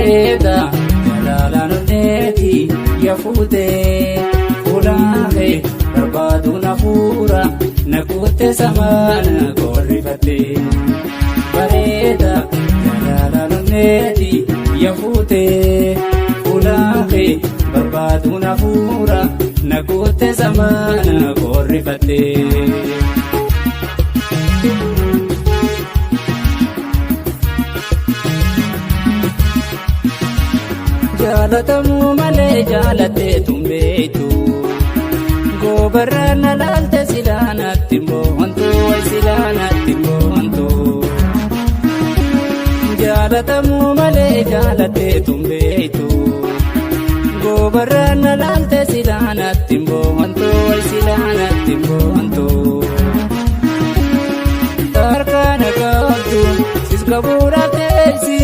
Bareeda jalalaan onneeti yafuutee fuulaafee barbaaduun hafuura na kutte samaana korrifattee. Bareeda jalalaan onneeti yafuutee fuulaafee barbaaduun hafuura na kutte samaana korrifattee. Jaalatamuu malee jaalattee tumbeetu goobarra na laalte silaa natti boontu way silaa natti boontu. Jaalatamuu malee jaalattee tumbeetu goobarra na laalte silaa natti boontu way silaa natti boontu. Harka na qabdu sis qabuudhaaf teessi.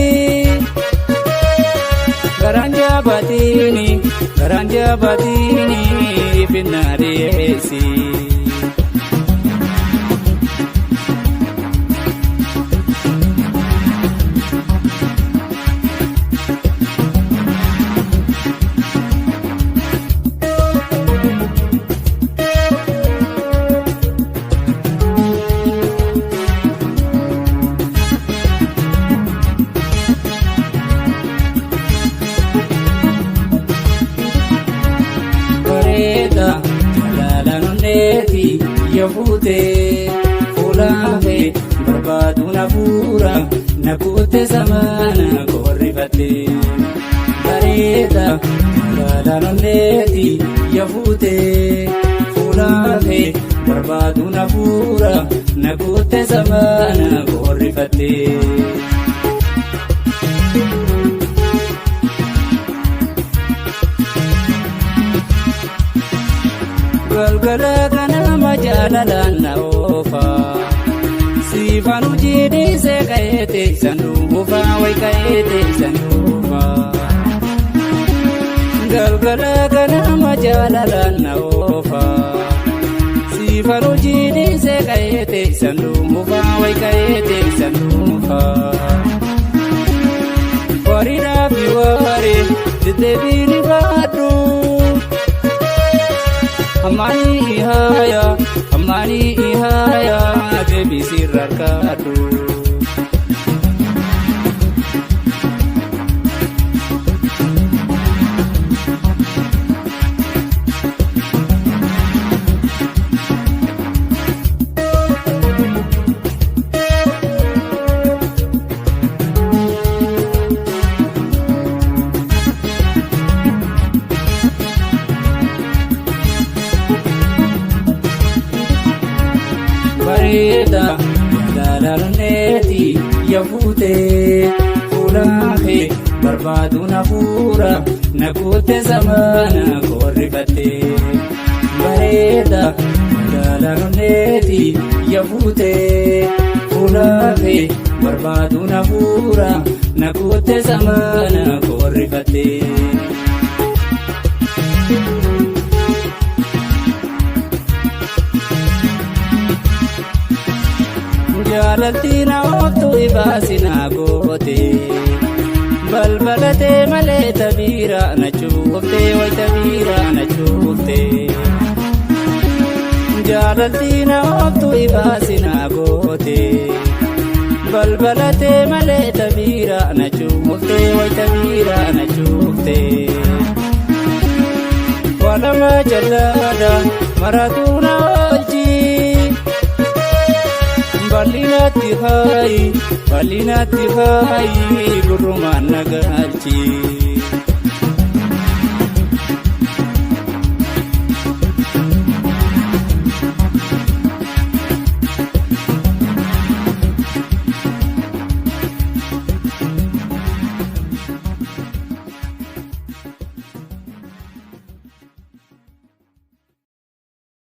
Garaan jabaatini, garaan jabaatini finna dhiyeessi. Bareeda jalalaan onneeti yafuutee fuulaafee barbaaduun hafuura na kutte samaana korrifattee. Bareeda jalalaan onneeti yafuutee fuulaafee barbaaduun hafuura na kutte samaana korrifattee. Galgala ganama jaalalaan na oofa. Siifan hojii dhiisee ka'ee teessan dhuunfa wayi ka'ee teessan dhuunfa. Galgala ganama jaalalaan na oofa. Siifan hojii dhiisee ka'ee teessan dhuunfa wayi ka'ee teessan dhuunfa. Wariidhaa fi waree deddeebiin baadhu. Ammaanii ihaaya, ammaanii ihaaya, deebisii rakkaadhu. Bareeda jalalaan onneeti yafuutee fuulaafee barbaaduun hafuura na kutte samaana korrifattee. Bareeda jalalaan onneeti yafuutee fuulaafee barbaaduun hafuura na kutte samaana korrifattee. Jaalalti na ooftu ibaasi na goote. Balbala tee malee tabiira na cuufte way tabiira na cuufte. Jaalalti na ooftu ibaasi na goote. Balbala tee malee tabiira na cuufte way tabiira na cuufte. Walama jallaadha maratuu na oolchi. Bal'inatti haayi, bal'inatti haayi, gurrumaan na galchi.